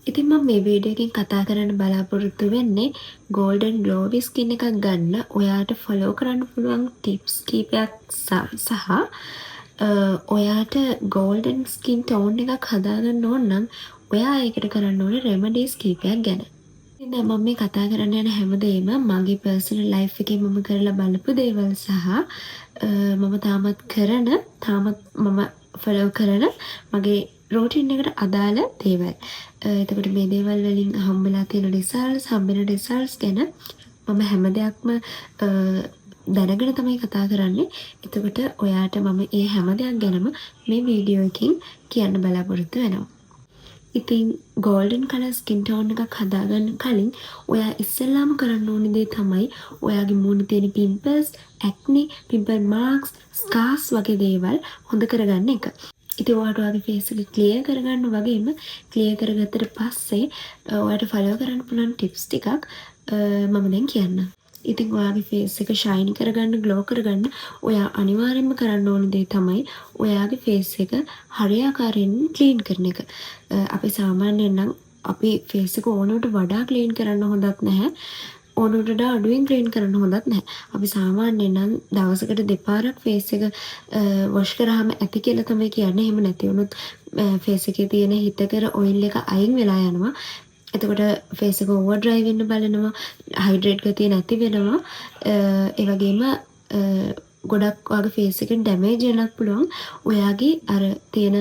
ඉතින් මම මේ වීඩියෝ එකෙන් කතා කරන්න බලාපොරොත්තු වෙන්නේ ගෝල්ඩන් ග්ලෝවි ස්කින් එකක් ගන්න ඔයාට ෆලෝ කරන්න පුළුවන් ටිප්ස් කීපයක් සහ ඔයාට ගෝල්ඩන් ස්කින් ටෝන් එකක් හදාගන්න ඕන නම් ඔයා ඒකට කරන්න ඕන රෙමඩීස් කීපයක් ගැන. ඉතින් දැන් මම මේ කතා කරන්න යන හැමදේම මගේ පර්සනල් ලයිෆ් එකේ මම කරලා බලපු දේවල් සහ මම තාමත් කරන, තාමත් මම ෆලෝ කරන මගේ රූටින් එකට අදාළ දේවල්. එතකොට මේ දේවල් වලින් හම්බෙලා තියෙන රිසල්ට්ස්, හම්බෙන රිසල්ට්ස් ගැන මම හැම දෙයක්ම දැනගෙන තමයි කතා කරන්නේ. එතකොට ඔයාට මම ඒ හැම දෙයක් ගැනම මේ වීඩියෝ එකෙන් කියන්න බලාපොරොත්තු වෙනවා. ඉතින් ගෝල්ඩන් කලර් ස්කින් ටෝන් එකක් හදාගන්න කලින් ඔයා ඉස්සෙල්ලාම කරන්න ඕනි දේ තමයි ඔයාගේ මූණේ තියෙන පිම්පල්ස්, ඇක්නි, පිම්පල් මාක්ස්, ස්කාර්ස් වගේ දේවල් හොඳ කරගන්න එක. ඉතින් ඔයාට ඔයාගේ ෆේස් එක ක්ලියර් කරගන්න වගේම ක්ලියර් කරගත්තට පස්සේ ඔයාට ෆලෝ කරන්න පුළුවන් ටිප්ස් ටිකක් මම දැන් කියන්නම්. ඉතින් ඔයාගේ ෆේස් එක ෂයින් කරගන්න, ග්ලෝ කරගන්න ඔයා අනිවාර්යෙන්ම කරන්න ඕන දේ තමයි ඔයාගේ ෆේස් එක හරියාකාරයෙන් ක්ලීන් කරන එක. අපි සාමාන්‍යයෙන් නම් අපි ෆේස් එක ඕනවට වඩා ක්ලීන් කරන්න හොඳත් නැහැ. ඕනවට වඩා අඩුවෙන් ක්ලීන් කරන්න හොඳත් නැහැ. අපි සාමාන්‍යයෙන් නම් දවසකට දෙපාරක් ෆේස් එක වොෂ් කරාම ඇති කියලා තමයි කියන්නේ. එහෙම නැති වුණොත් ෆේස් එකේ තියෙන හිතකර ඔයිල් එක අයින් වෙලා යනවා. එතකොට ෆේස් එක ඕවර් ඩ්‍රයි වෙන්න බලනවා. හයිඩ්‍රේට් ගතිය නැති වෙනවා. ඒ වගේම ගොඩක් ඔයාගේ ෆේස් එකට ඩැමේජ් වෙන්නත් පුළුවන්. ඔයාගේ අර තියෙන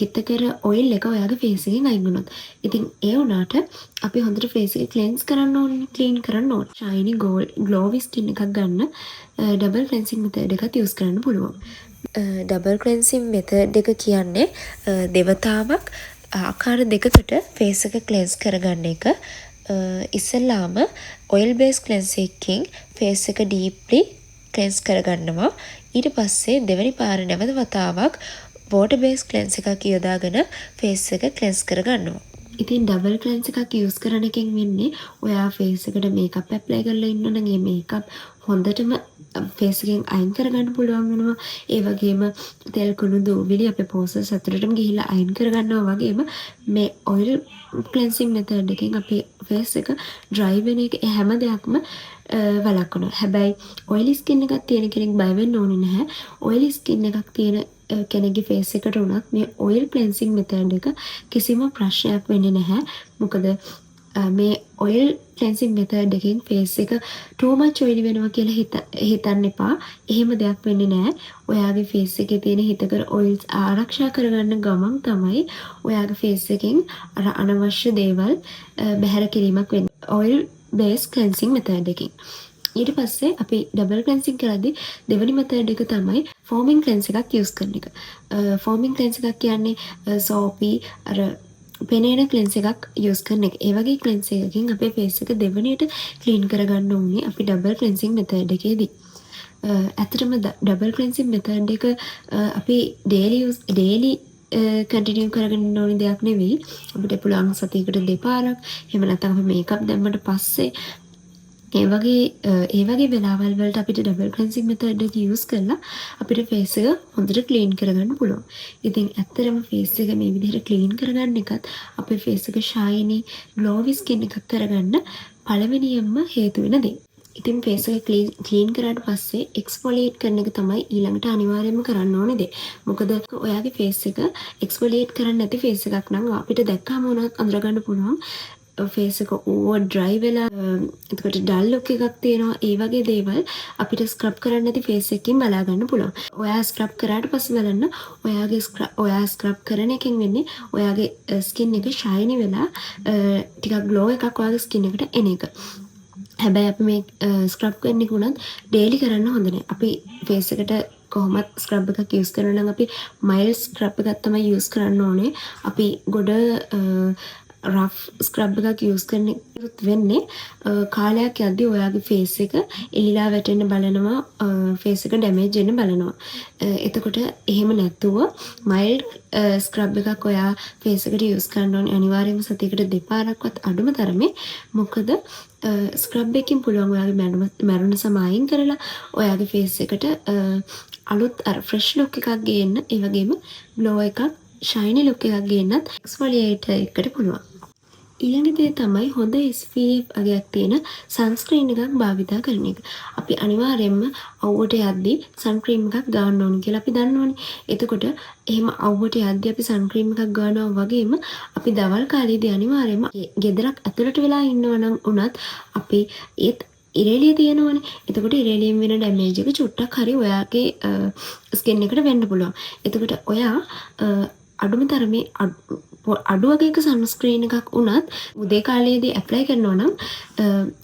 හිතකර ඔයිල් එක ඔයාගේ ෆේස් එකෙන් අයින් වුණොත්. ඉතින් ඒ වුණාට අපි හොඳට ෆේස් එක ක්ලෙන්ස් කරන්න ඕනේ, ක්ලීන් කරන්න ඕනේ. ෂයිනි ග්ලෝවි ස්කින් එකක් ගන්න ඩබල් ක්ලෙන්සිං මෙතඩ් එකත් යූස් කරන්න පුළුවන්. ඩබල් ක්ලෙන්සිං මෙතඩ් එක කියන්නේ දෙවතාවක් ආකාර දෙකකට ෆේස් එක ක්ලෙන්ස් කරගන්න එක. ඉස්සෙල්ලාම ඔයිල් බේස් ක්ලෙන්සර් එකකින් ෆේස් එක ඩීප්ලි ක්ලෙන්ස් කරගන්නවා. ඊට පස්සේ දෙවැනි පාර නැවත වතාවක් වෝටර් බේස් ක්ලෙන්සර් එකක් යොදාගෙන ෆේස් එක ක්ලෙන්ස් කරගන්නවා. ඉතින් ඩබල් ක්ලෙන්ස් එකක් යූස් කරන එකෙන් වෙන්නේ ඔයා ෆේස් එකට මේකප් ඇප්ලයි කරලා ඉන්නවා නම් ඒ මේකප් හොඳටම ෆේස් එකෙන් අයින් කරගන්න පුළුවන් වෙනවා. ඒ වගේම තෙල්, කුණු, දූවිලි අපේ පෝර්ස් ඇතුළටම ගිහිල්ලා අයින් කරගන්නවා වගේම මේ ඔයිල් ක්ලෙන්සිං මෙතඩ් එකෙන් අපේ ෆේස් එක ඩ්‍රයි වෙන එක, ඒ හැම දෙයක්ම වළක්වනවා. හැබැයි ඔයිලි ස්කින් එකක් තියෙන කෙනෙක් බය වෙන්න ඕනේ නැහැ. ඔයිලි ස්කින් එකක් තියෙන කෙනෙක්ගේ ෆේස් එකට වුණත් මේ ඔයිල් ක්ලෙන්සිං මෙතඩ් එක කිසිම ප්‍රශ්නයක් වෙන්නේ නැහැ. මොකද මේ ඔයිල් ක්ලෙන්සිං මෙතඩ් එකෙන් ෆේස් එක ටූ මච් ඔයිලි වෙනවා කියලා හිතන්න එපා. එහෙම දෙයක් වෙන්නේ නෑ. ඔයාගේ ෆේස් එකේ තියෙන හිතකර ඔයිල්ස් ආරක්ෂා කරගන්න ගමන් තමයි ඔයාගේ ෆේස් එකෙන් අර අනවශ්‍ය දේවල් බැහැර කිරීමක් වෙන්නේ ඔයිල් බේස් ක්ලෙන්සිං මෙතඩ් එකෙන්. ඊට පස්සේ අපි ඩබල් ක්ලෙන්සිං කරද්දි දෙවෙනි මෙතඩ් එක තමයි ෆෝමින් ක්ලෙන්සර් එකක් යූස් කරන එක. ෆෝමින් ක්ලෙන්සර් එකක් කියන්නේ සෝපි අර පෙනෙන ක්ලෙන්සර් එකක් යූස් කරන එක. ඒ වගේ ක්ලෙන්සර් එකකින් අපේ ෆේස් එක දෙවෙනියට ක්ලීන් කරගන්න ඕනේ අපි ඩබල් ක්ලෙන්සිං මෙතඩ් එකේදී. ඇත්තටම ඩබල් ක්ලෙන්සිං මෙතඩ් එක අපි ඩේලි යූස්, ඩේලි කන්ටිනියු කරගෙන ඉන්න ඕනි දෙයක් නෙවෙයි. අපිට පුළුවන් සතියකට දෙපාරක්, එහෙම නැත්නම් අපි මේකප් දැම්මට පස්සේ ඒ වගේ වෙලාවල් වලට අපිට ඩබල් ක්ලෙන්සිං මෙතඩ් එක යූස් කරලා අපිට ෆේස් එක හොඳට ක්ලීන් කරගන්න පුළුවන්. ඉතින් ඇත්තටම ෆේස් එක මේ විදිහට ක්ලීන් කරගන්න එකත් අපේ ෆේස් එක ෂයිනි, ග්ලෝවි ස්කින් එකක් කරගන්න පළවෙනියෙන්ම හේතු වෙන දේ. ඉතින් ෆේස් එක ක්ලීන් කරාට පස්සේ එක්ස්ෆොලියේට් කරන එක තමයි ඊළඟට අනිවාර්යයෙන්ම කරන්න ඕනේ දේ. මොකද ඔයාගේ ෆේස් එක එක්ස්ෆොලියේට් කරන්නේ නැති ෆේස් එකක් නම් අපිට දැක්කම වුණත් අඳුරගන්න පුළුවන් ෆේස් එක ඕවර් ඩ්‍රයි වෙලා, එතකොට ඩල් ලුක් එකක් තියෙනවා. ඒ වගේ දේවල් අපිට ස්ක්‍රබ් කරන්නේ නැති ෆේස් එකකින් බලා ගන්න පුළුවන්. ඔයා ස්ක්‍රබ් කරාට පස්සේ බලන්න ඔයාගේ ඔයා ස්ක්‍රබ් කරන එකෙන් වෙන්නේ ඔයාගේ ස්කින් එක ෂයිනි වෙලා ටිකක් ග්ලෝ එකක් ඔයාගේ ස්කින් එකට එන එක. හැබැයි අපි මේ ස්ක්‍රබ් කරන එක උනත් ඩේලි කරන්න හොඳ නෑ. අපි ෆේස් එකට කොහොමත් ස්ක්‍රබ් එකක් යූස් කරනවා නම් අපි මයිල්ඩ් ස්ක්‍රබ් එකක් තමයි යූස් කරන්න ඕනේ. අපි ගොඩ රෆ් ස්ක්‍රබ් එකක් යූස් කරන එකත් වෙන්නේ කාලයක් යද්දි ඔයාගේ ෆේස් එක එලිලා වැටෙන්න බලනවා, ෆේස් එක ඩැමේජ් වෙන්න බලනවා. එතකොට එහෙම නැතුව මයිල්ඩ් ස්ක්‍රබ් එකක් ඔයා ෆේස් එකට යූස් කරන්න ඕනේ අනිවාර්යයෙන්ම සතියකට දෙපාරක්වත් අඩුම තරමේ. මොකද ස්ක්‍රබ් එකකින් පුළුවන් ඔයාගේ මැරුණ සම අයින් කරලා ඔයාගේ ෆේස් එකට අලුත් අර ෆ්‍රෙෂ් ලුක් එකක් ගේන්න, ඒ වගේම ග්ලෝ එකක්, ෂයිනි ලුක් එකක් ගේන්නත් එක්ස්ෆොලියේටර් එකට පුළුවන්. ඊළඟ දේ තමයි හොඳ SPF අගයක් තියෙන සන්ස්ක්‍රීන් එකක් භාවිතා කරන එක. අපි අනිවාර්යයෙන්ම අව්වට යද්දි සන්ක්‍රීම් එකක් ගාන්න ඕන කියලා අපි දන්නවනේ. එතකොට එහෙම අව්වට යද්දි අපි සන්ක්‍රීම් එකක් ගානවා වගේම අපි දවල් කාලේදී අනිවාර්යයෙන්ම ගෙදරක් ඇතුළට වෙලා ඉන්නවා නම් වුණත් අපි ඒත් ඉර එළිය තියෙනවනේ. එතකොට ඉර එළියෙන් වෙන ඩැමේජ් එක චුට්ටක් හරි ඔයාගේ ස්කින් එකට වෙන්න පුළුවන්. එතකොට ඔයා අඩුම තරමේ අඩු වගයක සන්ස්ක්‍රීන් එකක් වුණත් උදේ කාලයේදී ඇප්ලයි කරනවා නම්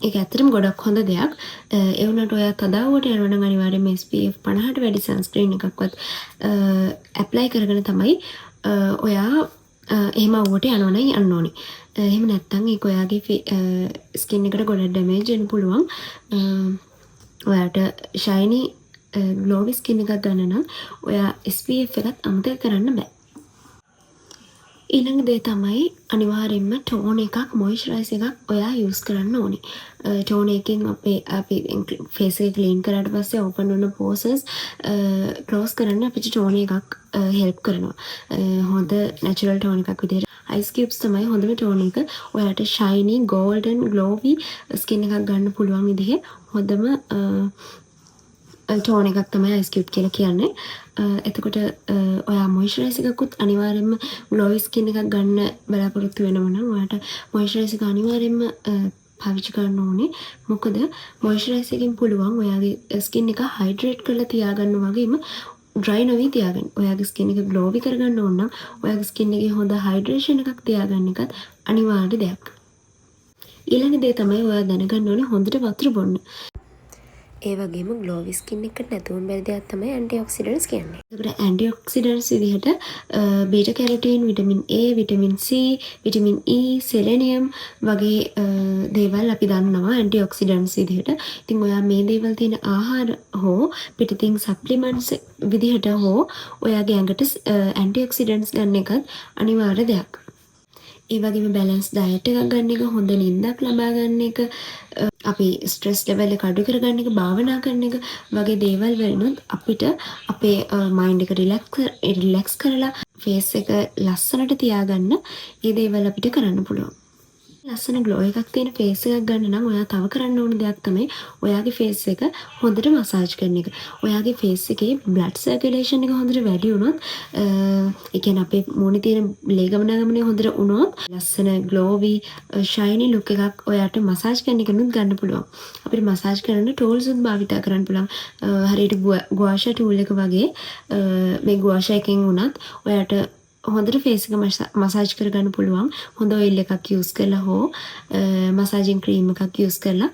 ඒක ඇත්තටම ගොඩක් හොඳ දෙයක්. ඒ වුණාට ඔයා තද අව්වට යනවා නම් අනිවාර්යයෙන්ම SPF 50ට වැඩි සන්ස්ක්‍රීන් එකක්වත් ඇප්ලයි කරගෙන තමයි ඔයා එහෙම අව්වට යනවා නම් යන්න ඕනේ. එහෙම නැත්නම් ඒක ඔයාගේ ස්කින් එකට ගොඩක් ඩැමේජ් වෙන්න පුළුවන්. ඔයාට ෂයිනි, ග්ලෝවි ස්කින් එකක් ගන්න නම් ඔයා SPF එකත් අමතක කරන්න බෑ. ඊළඟ දේ තමයි අනිවාර්යෙන්ම ටෝනර් එකක්, මොයිස්චරයිසර් එකක් ඔයා යූස් කරන්න ඕනේ. ටෝනර් එකෙන් අපේ අපි ෆේස් එක ක්ලීන් කරාට පස්සේ ඕපන් වුණ පෝර්ස් ක්ලෝස් කරන්න අපිට ටෝනර් එකක් හෙල්ප් කරනවා. හොඳ නැචරල් ටෝනර් එකක් විදිහට අයිස් කියුබ්ස් තමයි හොඳම ටෝනර් එක. ඔයාට ෂයිනි, ගෝල්ඩන්, ග්ලෝවි ස්කින් එකක් ගන්න පුළුවන් විදිහේ හොඳම ටෝනර් එකක් තමයි අයිස් කියුබ් කියලා කියන්නේ. එතකොට ඔයා මොයිස්චරයිසර් එකකුත් අනිවාර්යෙන්ම ග්ලෝවි ස්කින් එකක් ගන්න බලාපොරොත්තු වෙනවා නම් ඔයාට මොයිස්චරයිසර් එක අනිවාර්යෙන්ම පාවිච්චි කරන්න ඕනේ. මොකද මොයිස්චරයිසර් එකෙන් පුළුවන් ඔයාගේ ස්කින් එක හයිඩ්‍රේට් කරලා තියාගන්න වගේම ඩ්‍රයි නොවී තියාගන්න. ඔයාගේ ස්කින් එක ග්ලෝවි කරගන්න ඕන නම් ඔයාගේ ස්කින් එකේ හොඳ හයිඩ්‍රේෂන් එකක් තියාගන්න එකත් අනිවාර්ය දෙයක්. ඊළඟ දේ තමයි ඔයා දැනගන්න ඕනේ හොඳට වතුර බොන්න. ඒ වගේම ග්ලෝවි ස්කින් එකට නැතුවම බැරි දෙයක් තමයි ඇන්ටි ඔක්සිඩන්ට්ස් කියන්නේ. එතකොට ඇන්ටි ඔක්සිඩන්ට්ස් විදිහට beta carotene, vitamin A, vitamin C, vitamin E, selenium වගේ දේවල් අපි දන්නවා ඇන්ටි ඔක්සිඩන්ට්ස් විදිහට. ඉතින් ඔයා මේ දේවල් තියෙන ආහාර හෝ පිටතින් සප්ලිමන්ට්ස් විදිහට හෝ ඔයාගේ ඇඟට ඇන්ටි ඔක්සිඩන්ට්ස් ගන්න එකත් අනිවාර්ය දෙයක්. ඒ වගේම බැලන්ස් ඩයට් එකක් ගන්න එක, හොඳ නින්දක් ලබා ගන්න එක, අපි ස්ට්‍රෙස් ලෙවල් එක අඩු කරගන්න එක, භාවනා කරන එක වගේ දේවල් වලිනුත් අපිට අපේ මයින්ඩ් එක රිලැක්ස් කරලා ෆේස් එක ලස්සනට තියාගන්න ඒ දේවල් අපිට කරන්න පුළුවන්. ලස්සන ග්ලෝ එකක් තියෙන ෆේස් එකක් ගන්න නම් ඔයා තව කරන්න ඕන දෙයක් තමයි ඔයාගේ ෆේස් එක හොඳට මසාජ් කරන එක. ඔයාගේ ෆේස් එකේ බ්ලඩ් සර්කියුලේෂන් එක හොඳට වැඩි වුණොත්, ඒ කියන්නේ අපේ මූණේ තියෙන ලේ ගමනාගමනය හොඳට වුණොත්, ලස්සන ග්ලෝවි, ෂයිනි ලුක් එකක් ඔයාට මසාජ් කරන එකනුත් ගන්න පුළුවන්. අපිට මසාජ් කරන්න ටූල්ස් උත් භාවිතා කරන්න පුළුවන්. හරියට ගුවාෂා ටූල් එක වගේ මේ ගුවාෂා එකෙන් වුණත් ඔයාට හොඳට ෆේස් එක මසාජ් කරගන්න පුළුවන්. හොඳ ඔයිල් එකක් යූස් කරලා හෝ මසාජින් ක්‍රීම් එකක් යූස් කරලා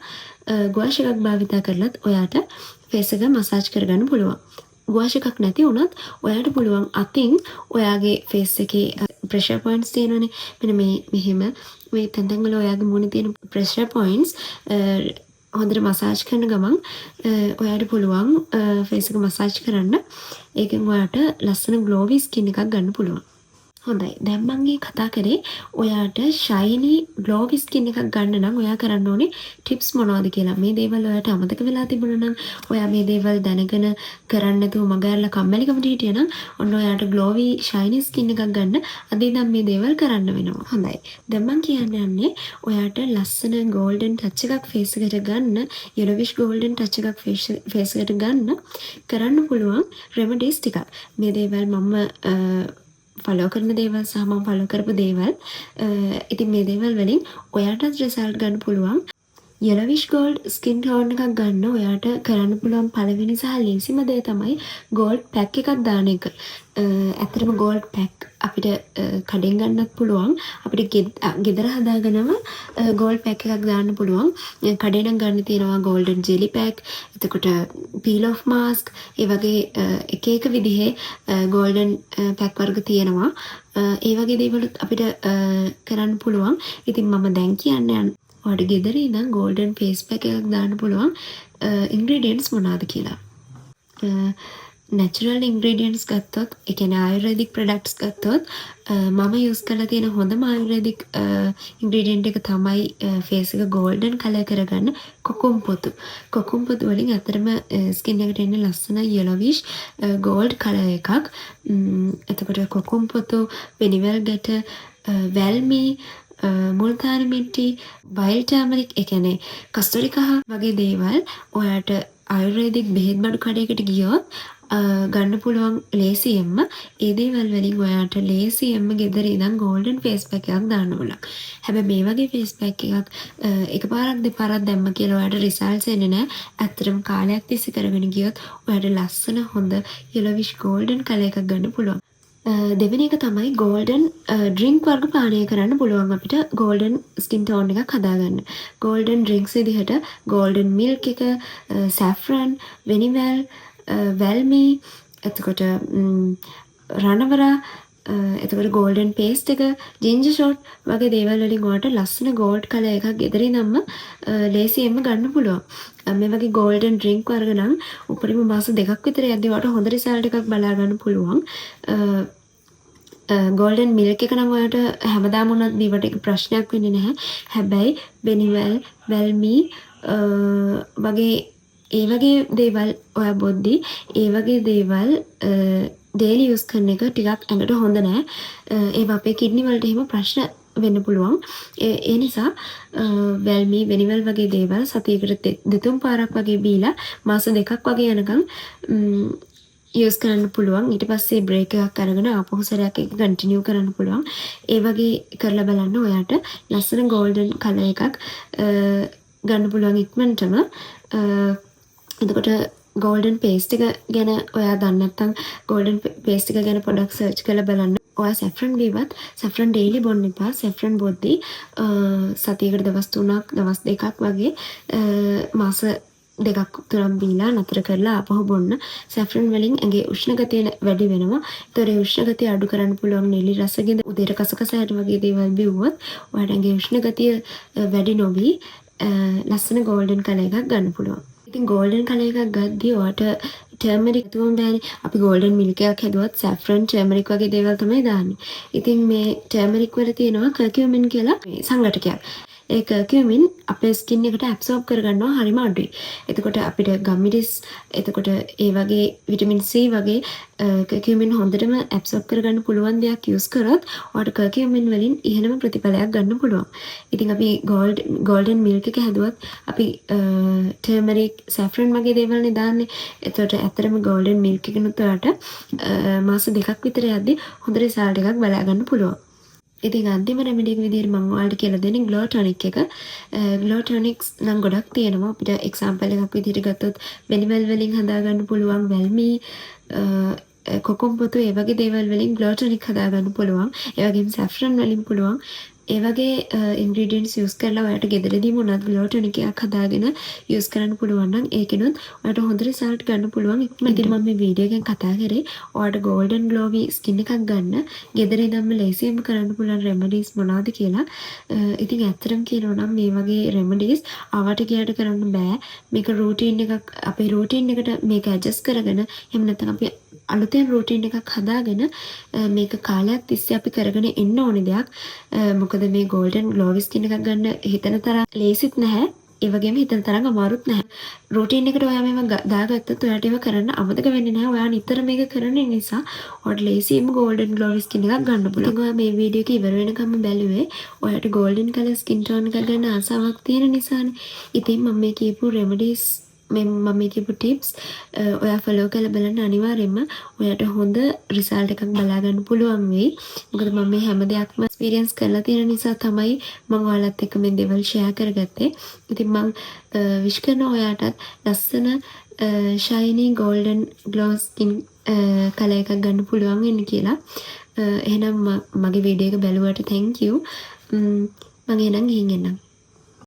ගුවාෂ් එකක් භාවිතා කරලත් ඔයාට ෆේස් එක මසාජ් කරගන්න පුළුවන්. ගුවාෂ් එකක් නැති වුණත් ඔයාට පුළුවන් අතින් ඔයාගේ ෆේස් එකේ ප්‍රෙෂර් පොයින්ට්ස් තියෙනවනේ. මෙන්න මේ මෙහෙම මේ තැන් තැන් වල ඔයාගේ මූණේ තියෙන ප්‍රෙෂර් පොයින්ට්ස් හොඳට මසාජ් කරන ගමන් ඔයාට පුළුවන් ෆේස් එක මසාජ් කරන්න. ඒකෙන් ඔයාට ලස්සන ග්ලෝවි ස්කින් එකක් ගන්න පුළුවන්. හොඳයි. දැන් මං මේ කතා කරේ ඔයාට ෂයිනි, ග්ලෝවි ස්කින් එකක් ගන්න නම් ඔයා කරන්න ඕනේ ටිප්ස් මොනවද කියලා. මේ දේවල් ඔයාට අමතක වෙලා තිබුණා නම්, ඔයා මේ දේවල් දැනගෙන කරන්නේ නැතුව මග ඇරලා කම්මැලිකමට හිටියා නම්, ඔන්න ඔයාට ග්ලෝවි, ෂයිනි ස්කින් එකක් ගන්න අද ඉඳන් මේ දේවල් කරන්න වෙනවා. හොඳයි. දැන් මං කියන්න යන්නේ ඔයාට ලස්සන ගෝල්ඩන් ටච් එකක් ෆේස් එකට ගන්න, යෙලොවිෂ් ගෝල්ඩන් ටච් එකක් ෆේස් එකට ගන්න කරන්න පුළුවන් රෙමඩීස් ටිකක්. මේ දේවල් මම ෆලෝ කරන දේවල් සහ මම ෆලෝ කරපු දේවල්. ඉතින් මේ දේවල් වලින් ඔයාටත් රිසල්ට් ගන්න පුළුවන්. යෙලොවිෂ් ගෝල්ඩ් ස්කින් ටෝන් එකක් ගන්න ඔයාට කරන්න පුළුවන් පළවෙනි සහ ලේසිම දේ තමයි ගෝල්ඩ් පැක් එකක් දාන එක. ඇත්තටම ගෝල්ඩ් පැක් අපිට කඩෙන් ගන්නත් පුළුවන්. අපිට ගෙදර හදාගෙනම ගෝල්ඩ් පැක් එකක් දාන්න පුළුවන්. කඩේ නම් ගන්න තියෙනවා ගෝල්ඩන් ජෙලි පැක්, එතකොට පීල් ඔෆ් මාස්ක්, ඒ වගේ එක එක විදිහේ ගෝල්ඩන් පැක් වර්ග තියෙනවා. ඒ වගේ දේවලුත් අපිට කරන්න පුළුවන්. ඉතින් මම දැන් කියන්න යන්නේ ඔයාට ගෙදර ඉඳන් ගෝල්ඩන් ෆේස් පැක් එකක් දාන්න පුළුවන් ඉන්ග්‍රීඩියන්ට්ස් මොනවද කියලා. නැචරල් ඉන්ග්‍රීඩියන්ට්ස් ගත්තොත්, ඒ කියන්නේ ආයුර්වේදික් ප්‍රොඩක්ට්ස් ගත්තොත්, මම යූස් කරලා තියෙන හොඳම ආයුර්වේදික් ඉන්ග්‍රීඩියන්ට් එක තමයි ෆේස් එක ගෝල්ඩන් කලර් කරගන්න කොකුම් පොතු. කොකුම් පොතු වලින් ඇත්තටම ස්කින් එකට එන්නේ ලස්සන යෙලොවිෂ් ගෝල්ඩ් කලර් එකක්. එතකොට කොකුම් පොතු, පෙනිවැල් ගැට, වැල්මි මුල්තානි මිට්ටි, වයිල්ඩ් ටර්මරික්, ඒ කියන්නේ කස්තුරි කහ වගේ දේවල් ඔයාට ආයුර්වේදික් බෙහෙත් බඩු කඩයකට ගියොත් ගන්න පුළුවන් ලේසියෙන්ම. ඒ දේවල් වලින් ඔයාට ලේසියෙන්ම ගෙදර ඉඳන් ගෝල්ඩන් ෆේස් පැක් එකක් දාන්න පුළුවන්. හැබැයි මේ වගේ ෆේස් පැක් එකක් එකපාරක් දෙපාරක් දැම්ම කියලා ඔයාට රිසල්ට්ස් එන්නේ නෑ. ඇත්තටම කාලයක් තිස්සේ කරගෙන ගියොත් ඔයාට ලස්සන හොඳ යෙලොවිෂ් ගෝල්ඩන් කලර් එකක් ගන්න පුළුවන්. දෙවෙනි එක තමයි ගෝල්ඩන් ඩ්‍රින්ක් වර්ග පානය කරන්න පුළුවන් අපිට ගෝල්ඩන් ස්කින් ටෝන් එකක් හදාගන්න. ගෝල්ඩන් ඩ්‍රින්ක්ස් විදිහට ගෝල්ඩන් මිල්ක් එක, සැෆ්‍රන්, වෙනිවැල්, වැල්මි, එතකොට රණවරා, එතකොට ගෝල්ඩන් පේස්ට් එක, ජින්ජර් ෂොට් වගේ දේවල් වලින් ඔයාට ලස්සන ගෝල්ඩ් කලර් එකක් ගෙදර ඉඳන්ම ලේසියෙන්ම ගන්න පුළුවන්. මේ වගේ ගෝල්ඩන් ඩ්‍රින්ක් වර්ග නම් උපරිම මාස 2ක් විතර යද්දි ඔයාට හොඳ රිසල්ට් එකක් බලා ගන්න පුළුවන්. ගෝල්ඩන් මිල්ක් එක නම් ඔයාට හැමදාම වුණත් බීවට ඒක ප්‍රශ්නයක් වෙන්නේ නැහැ. හැබැයි බෙනිවැල්, වැල්මි වගේ ඒ වගේ දේවල් ඔයා බොද්දි ඒ වගේ දේවල් ඩේලි යූස් කරන එක ටිකක් ඇඟට හොඳ නෑ. ඒවා අපේ කිඩ්නි වලට එහෙම ප්‍රශ්න වෙන්න පුළුවන්. ඒ නිසා වැල්මි, වෙනිවැල් වගේ දේවල් සතියකට දෙතුන් පාරක් වගේ බීලා මාස 2ක් වගේ යනකම් යූස් කරන්න පුළුවන්. ඊට පස්සේ බ්‍රේක් එකක් අරගෙන ආපහු සැරයක් ඒක කන්ටිනියු කරන්න පුළුවන්. ඒ වගේ කරලා බලන්න, ඔයාට ලස්සන ගෝල්ඩන් කලර් එකක් ගන්න පුළුවන් ඉක්මනටම. එතකොට ගෝල්ඩන් පේස්ට් එක ගැන ඔයා දන්නේ නැත්නම් ගෝල්ඩන් පේස්ට් එක ගැන පොඩ්ඩක් සර්ච් කරලා බලන්න. ඔයා සැෆ්‍රන් බීවත් සැෆ්‍රන් ඩේලි බොන්න එපා. සැෆ්‍රන් බොද්දි සතියකට දවස් 3ක්, දවස් 2ක් වගේ මාස 2ක් 3ක් බීලා නතර කරලා ආපහු බොන්න. සැෆ්‍රන් වලින් ඇඟේ උෂ්ණ ගතිය වැඩි වෙනවා. ඒතකොට ඒ උෂ්ණ ගතිය අඩු කරන්න පුළුවන් නෙලි රසගෙඳ, උදේට කසකස ඇට වගේ දේවල් බිව්වොත් ඔයාට ඇඟේ උෂ්ණ ගතිය වැඩි නොවී ලස්සන ගෝල්ඩන් කලර් එකක් ගන්න පුළුවන්. ඉතින් ගෝල්ඩන් කලර් එකක් ගද්දි ඔයාට ටර්මරික් නැතුවම බෑනේ. අපි ගෝල්ඩන් මිල්ක් එකක් හැදුවත් සැෆ්‍රන්, ටර්මරික් වගේ දේවල් තමයි දාන්නේ. ඉතින් මේ ටර්මරික් වල තියෙනවා කර්කියුමින් කියලා සංඝටකයක්. ඒ කර්කියුමින් අපේ ස්කින් එකට ඇබ්සෝබ් කරගන්නවා හරිම අඩුයි. එතකොට අපිට ගම්මිරිස්, එතකොට ඒ වගේ විටමින් C වගේ කර්කියුමින් හොඳටම ඇබ්සෝබ් කරගන්න පුළුවන් දෙයක් යූස් කරොත් ඔයාට කර්කියුමින් වලින් ඉහළම ප්‍රතිඵලයක් ගන්න පුළුවන්. ඉතින් අපි ගෝල්ඩන් මිල්ක් එක හැදුවත් අපි ටර්මරික්, සැෆ්‍රන් වගේ දේවල්නේ දාන්නේ. එතකොට ඇත්තටම ගෝල්ඩන් මිල්ක් එකෙනුත් ඔයාට මාස 2ක් විතර යද්දි හොඳ රිසල්ට් එකක් බලා ගන්න පුළුවන්. ඉතින් අන්තිම රෙමඩි එක විදිහට මම ඔයාලට කියලා දෙන්නේ ග්ලෝ ටොනික් එක. ග්ලෝ ටොනික්ස් නම් ගොඩක් තියෙනවා. අපිට එක්සැම්පල් එකක් විදිහට ගත්තොත් වෙනිවැල් වලින් හදාගන්න පුළුවන්, වැල්මි, කොකුම් පොතු, ඒ වගේ දේවල් වලින් ග්ලෝ ටොනික් හදාගන්න පුළුවන්. ඒ වගේම සැෆ්‍රන් වලින් පුළුවන්. ඒ වගේ ඉන්ග්‍රීඩියන්ට්ස් යූස් කරලා ඔයාට ගෙදරදීම උනත් ග්ලෝ ටොනික් එකක් හදාගෙන යූස් කරන්න පුළුවන් නම් ඒකෙනුත් ඔයාට හොඳ රිසල්ට් ගන්න පුළුවන් ඉක්මනට. ඉතින් මම මේ වීඩියෝ එකෙන් කතා කරේ ඔයාට ගෝල්ඩන් ග්ලෝවි ස්කින් එකක් ගන්න ගෙදර ඉඳන්ම ලේසියෙන්ම කරන්න පුළුවන් රෙමඩීස් මොනවද කියලා. ඉතින් ඇත්තටම කියනවා නම් මේ වගේ රෙමඩීස් ආවට ගියාට කරන්න බෑ. මේක රූටීන් එකක්, අපේ රූටීන් එකට මේක ඇඩ්ජස්ට් කරගෙන, එහෙම නැත්නම් අපි අලුතෙන් රූටීන් එකක් හදාගෙන මේක කාලයක් තිස්සේ අපි කරගෙන එන්න ඕනේ දෙයක්. මොකද මේ ගෝල්ඩන් ග්ලෝවි ස්කින් එකක් ගන්න හිතන තරම් ලේසිත් නැහැ. ඒ වගේම හිතන තරම් අමාරුත් නැහැ. රූටීන් එකට ඔයා මේවා දාගත්තොත් ඔයාට ඒවා කරන්න අමතක වෙන්නේ නැහැ. ඔයා නිතර මේක කරන නිසා ඔයාට ලේසියෙන්ම ගෝල්ඩන් ග්ලෝවි ස්කින් එකක් ගන්න පුළුවන්. ඉතින් ඔයා මේ වීඩියෝ එක ඉවර වෙනකම්ම බැලුවේ ඔයාට ගෝල්ඩන් කලර් ස්කින් ටෝන් එකක් ගන්න ආසාවක් තියෙන නිසානේ. ඉතින් මම මේ කියපු රෙමඩීස්, මේ මම මේ කියපු ටිප්ස් ඔයා ෆලෝ කරලා බලන්න. අනිවාර්යෙන්ම ඔයාට හොඳ රිසල්ට් එකක් බලා ගන්න පුළුවන් වෙයි. මොකද මම මේ හැම දෙයක්ම එක්ස්පීරියන්ස් කරලා තියෙන නිසා තමයි මම ඔයාලත් එක්ක මේ දේවල් ෂෙයා කරගත්තේ. ඉතින් මං විශ් කරනවා ඔයාටත් ලස්සන ෂයිනි ගෝල්ඩන් ග්ලෝ ස්කින් කලර් එකක් ගන්න පුළුවන් වෙන්න කියලා. එහෙනම් මගේ වීඩියෝ එක බැලුවට thank you. මං එහෙනම් ගිහින් එන්නම්.